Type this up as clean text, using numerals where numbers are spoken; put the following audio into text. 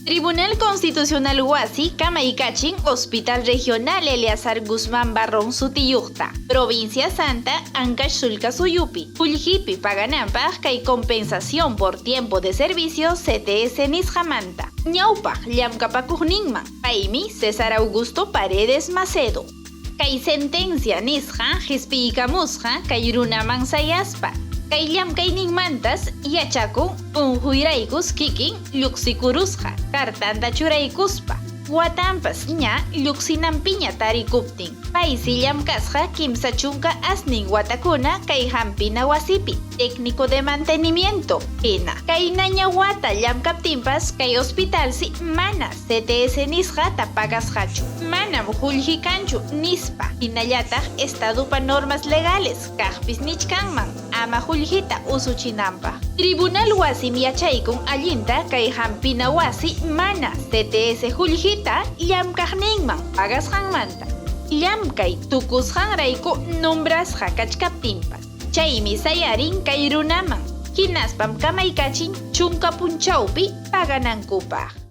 Tribunal Constitucional wasi kamaykachin Hospital Regional Eleazar Guzmán Barrón sutiyuqta, Provincia Santa, Ancash sullka suyupi, qullqipi pagananpaq kay Compensación por Tiempo de Servicio CTS nisqamanta, ñawpaq llamkapakuqninman, paymi César Augusto Paredes Macedo. Kay sentencia nisqa qispiykamusqa kay runaman sayaspa, kay llamkayninmantas yachakun unquyraykus kikin lluqsikurusqa cartanta churaykuspa, watanpas ña lluqsinanpiña tarikuptin. Paysi llamkasqa 30 asnin watakuna kay hampina wasipi, técnico de mantenimiento hina. Kaynaña wata llamkaptinpas kay hospitalsi mana CTS nisqata pagasqachu. Manam qullqi kanchu nispa, hinallataq Estadopa normas legales kaqpis nichkanman ama qullqita usuchinanpaq. Tribunal wasim yachaykun allinta kay hampina wasi mana CTS qullqita llamkaqninman pagasqanmanta, llamkay tukusqanrayku nombrasqa kachkaptinpas. Chaymi sayarin kay runaman, hinaspam kamaykachin 10 punchawpi paganankupaq.